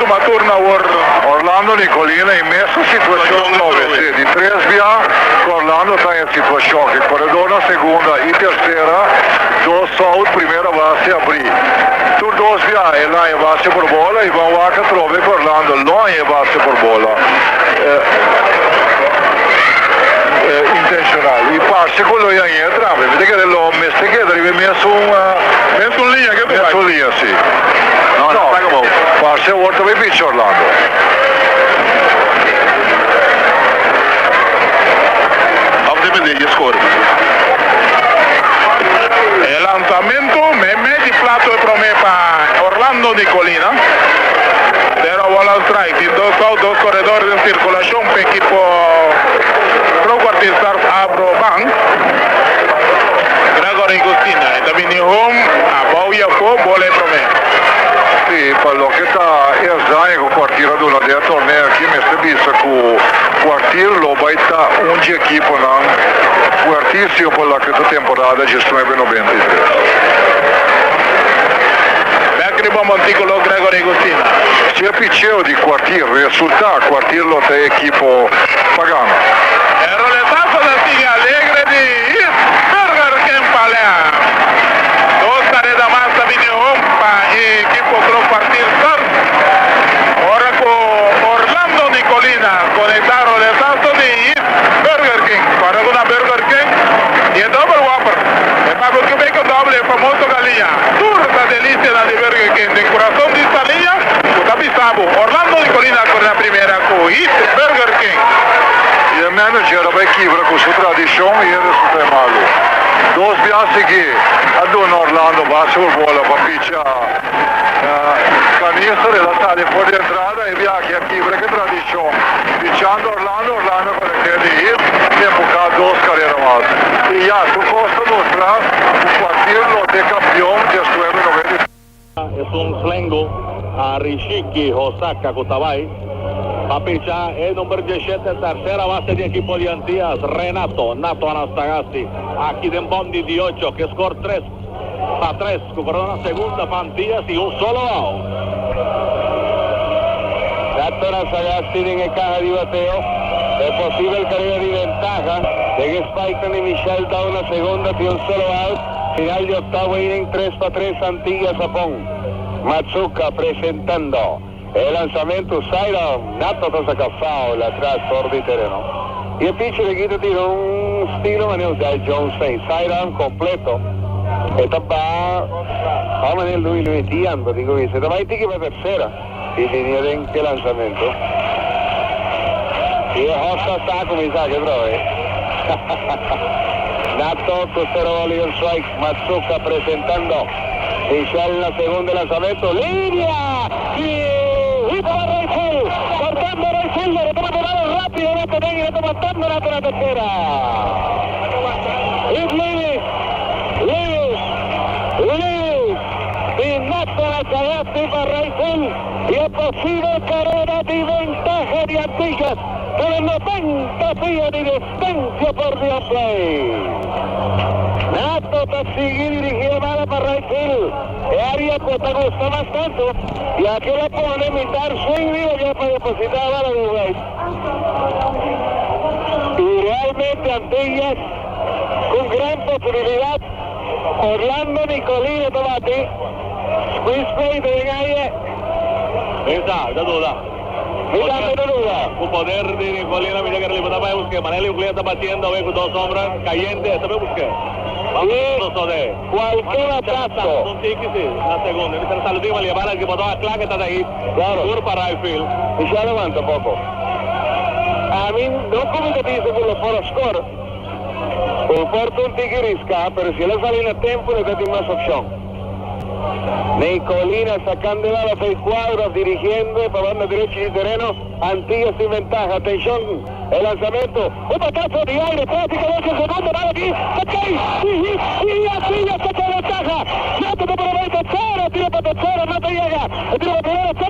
tuma turno awor. Orlando Nicolina e mesun situashon atrobe. Si, di tres bia ku Orlando ta en situashon ku koredor na segunda i tersera, dos out, primera base abrí. Tur dos bia el a e base por bola i ban wak atrobe ku Orlando lo a e base por bola intenshonal. I parse ku lo yañ'é atrabe. Mi ta kere lo mester keda riba e mesun Mesun liña ke tu bai. Mesun liña, si. No, No, parse awor ta bai picha Orlando. Of depende di e score. E lanzamento meimei di plato e prome pa Orlando Nicolina. Pero awor al strike. Tin dos out, dos corredor den circulacion pa ekipo Pro Kwartier Stars Abro Bank. Gregory Gustina e ta bini home abou y afo bola e prome. Si, pa loke ta e hazaña ku Kwartier a duna den e torneo aki mester bisa ku Kwartier lo bai ta un dje ekiponan fuertisimo pa loke ta temporada 1993. Bek riba montículo Gregory Gustina. Si e picheo di Kwartier resulta, Kwartier lo ta e ekipo pa gana. E roletazo ta sigui alegre di Hit Burger King Palerm. Dos careda mas ta bini home pa e ekipo Pro Kwartier Stars. Ora cu Orlando Nicolina conecta roletazo di Hit Burger King. Corre cu na Burger King y e Double Whopper. E barbecue bacon doble e famoso galiña. Tur ta delicianan di Burger King den curason di Saliña cu ta bisa bo. Orlando Nicolina a core na primera cu Hit Burger King. Y e manager a bay kibra cu su tradicion y e resulta e malo. Dos bia sigui a duna Orlando base por bola pa picha Canister. El a sali for di entrada y bia aki a kibra cu e tradicion. Pichando Orlando, Orlando conecte di hit y empuca dos carera mas. Y ya, tur cos ta mustra cu Kwartier lo t'e campeon 1993. Es un slengo a Rishiki Hosaka cu ta bay pa picha e number diesshete, tercera base di ekipo di Antillas, Renato Nato Anastagasti, aki den bom di diocho, cu e score 3-3, cu corona na segunda pa Antillas y un solo out. Nato Anastagasti den e caha di bateo, e posibel careda di ventaha den e spike di Michel Dow na segunda tin un solo out. Final di octavo inning 3-3 Antillas Japón. Matsuka presentando e lanzamento sidearm. Nato ta saca foul atras for di tereno. Y e pitcher aki ta tira un estilo manera Jai Jones fei. Sidearm completo. E ta ba pa manera Louis Louis Tian, digo bisa. E ta bai tiki pa tercera y linia den e lanzamento. Y e hosta sa cuminsa aki otra vez. Nato cu cero ball y un strike. Matsuka presentando. Michel na segundo lanzamento. Linia! Y hit pa right field. Cortando right fielder. E toma pelota rapidamente den y e ta matando Nato na tercera. Hit Lewis. Lewis. Lewis. Y Nato na cagaste pa right field. Y e posible carrera di ventaha di Antillas por e 90 pia di distancia por di un play. Nato ta sigui dirigi e bala pa right field, e area cu ta gusta mas tanto, y aki el a pone mitar swing riba dje pa deposita e bala den right. Y realmente Antillas cu gran posibilidad. Orlando Nicolino ta bati. Squeeze play den aire. Mesa, ta duda. Mira, ta duda. Cu poder di Nicolino, mira que ta bay busque. Manel Nicolino ta batiendo awe cu dos hombres cayente, ta bay busque. Y cualquier atraso. Un tiki si, na segundo. Mira, saludí, ma llevar al equipo a Clark está ahí. Claro. Duro para right field. Y ya levanta poco. A mí no como que dice que lo por score. Por un tiki risca, pero si él sale a tiempo, le tiene más opción. Nicolina sacando a seis cuadros, dirigiendo para banda derecha y terreno. Antillas sin ventaja. Atención, el lanzamiento. Un batazo de aire, prácticamente segundo, va aquí. Ok, y Antillas saca ventaja. Siete por el tercero, tiro para tercero, no te llega. El tiro para primero,